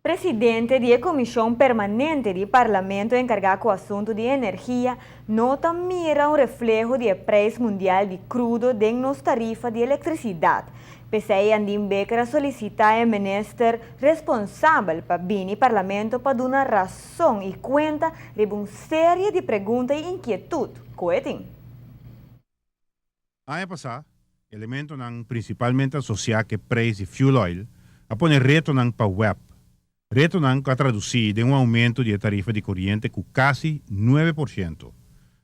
Presidente di e Komishon Permanente di Parlamento enkargá ku asuntu di energia no ta mira un refleho di e preis mundial di krudo den nos tarifa di elektrisidat. P'esei Andin Bikker a solisitá e minister responsabel pa bini Parlamento pa duna rason i kuenta riba un serie di pregunta i inkietut ku e tin. Aña pasá, elementonan prinsipalmente asosiá ku e preis di fuel oil a pone retonan pa web, retonan ku a tradusí den un oumento di e tarifa di koriente ku kasi 9%.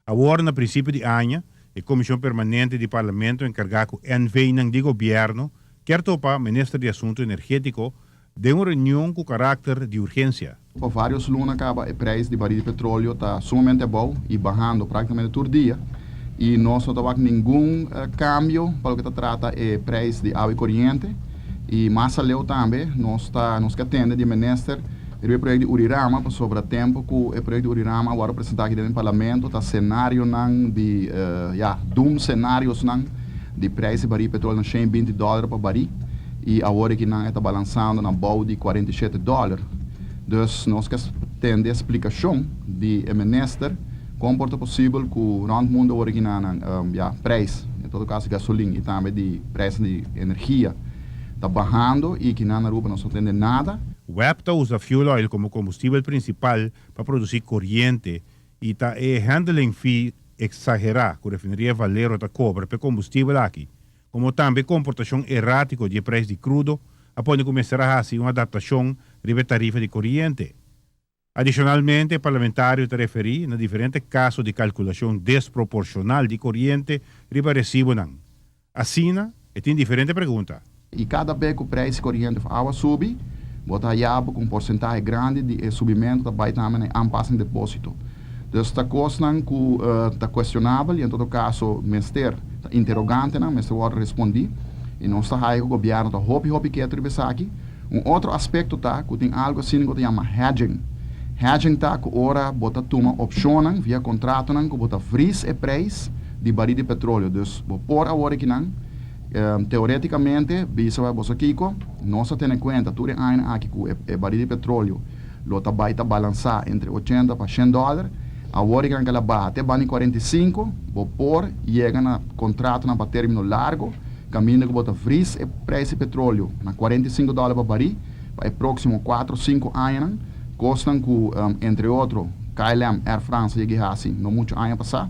Awor na prinsipio di aña, e Komishon Permanente di Parlamento enkargá ku NVnan di gobièrnu kier topa Minister di Asuntu Energétiko den un reunion ku karakter di urgensia. Pa varios luna kaba e prijs di baril di petroleo ta sumamente abou y bahando practicamente tur dia y nos no ta wak ningun cambio pa loke ta trata e prijs di awa y coriente y mas aleu tambe nos ta nos ke atende di e minister riba e proyecto di Urirama pasobra tempo cu e proyecto di Urirama a wordo presenta aki den parlamento ta scenarionan di ya doom scenariosnan di prijs di baril di petroleo na 120 dollar pa baril. Y awor aki nan e ta balansando na bou di 47 dollar. Dus nos ke tende e splicacion di e minister con por ta posibel cu rond mundo awor aki nan ya prijs, en todo caso gasolin y tambe di prijsnan di energia ta bahando y ki nan na Aruba nos no tende nada. Web ta usa fuel oil como combustibel principal pa produci coriente y ta e handling fee exagera cu refineria Valero ta cobra p'e combustibel aki komo tambe komportashon erátiko di e preis di krudo a pone ku mester a hasi un adaptashon riba e tarifa di koriente. Adishonalmente e parlamentario ta referí na diferente kaso di kalkulashon desproporshonal di koriente riba resibonan. Asina, e tin diferente pregunta. I kada be ku preis di koriente òf awa subi, bo ta haya bo ku un porsentahe grandi di e subimentu ta bai tambe na e aanpassing deposito. Dus ta kosnan ku ta kuestionabel i en todo kaso mester ta interogantenan mester wòrdu respondí i nos ta haya ku gobièrnu ta hopi hopi ketu riba esaki. Un otro aspekto ta ku tin algu asina ku ta yama hedging. Hedging ta ku ora bo ta tuma opshonnan via kontratonan ku bo ta vries e preis di barí di petroleo. Dus bo por awor akinan teoretikamente bisa wak boso kiko nos ta tene kuenta tur e añanan aki ku e barí di petroleo lo ta bai ta balansá entre 80 pa 100 dòler. Awor e gran kala baha te banda di 45, bo por yega na kontratonan pa término largo, kaminda ku bo ta vris e preis di petróleo na 45 dòler pa barí pa e próksimo 4 o 5 añanan, kosnan ku entre otro KLM, Air France a yega i hasi no muchu aña pasá.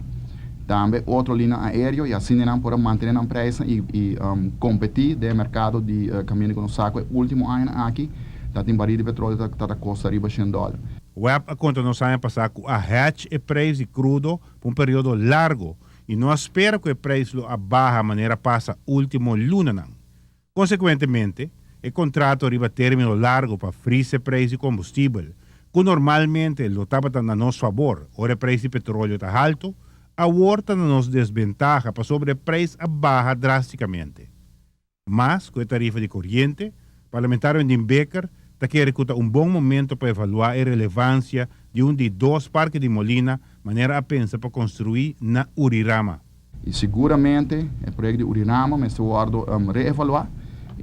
Tambe otro linan aéreo i asina nan por a mantené nan preisnan i kompetí den e merkado di kaminda ku nos sa ku e último añanan aki Ta tin baril di petroleo ta ta kosta riba 100 dòler. Web a konta nos aña pasá ku a hedge e preis di krudo pa un periodo largo i no a spera ku e preis lo a baha manera pasa último lunanan. Konsekuentemente, e kontrato riba término largo pa fris e preis di kombustibel, ku normalmente lo tabata na nos fabor ora e preis di petroleo ta haltu, awor ta na nos desbentaha pasobra e preis a baha drástikamente. Mas ku e tarifa di koriente, parlamentario Andin Bikker ta kere ku ta un bon momento pa evaluá e relevansia di un di dos parke di molina manera a pensa pa konstruí na Urirama. I siguramente e proyekto di Urirama mester wòrdu reevaluá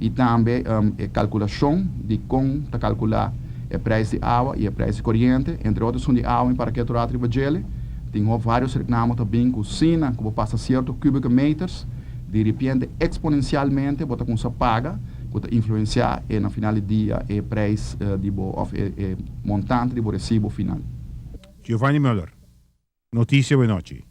i tambe e kalkulashon di kon ta kalkulá e preis di awa i e preis di koriente, entre otro esun di awa mi para ketu rato riba djele, tin hopi vários reklamo ta bin ku sina ku bo pasa sierto kubike meters, Di ripiente eksponensialmente bo ta kumsa paga ku ta influensiá e na final di dia e preis di bo òf e montante di bo resibo final. Giovanni Muller, Noticia Buenochi.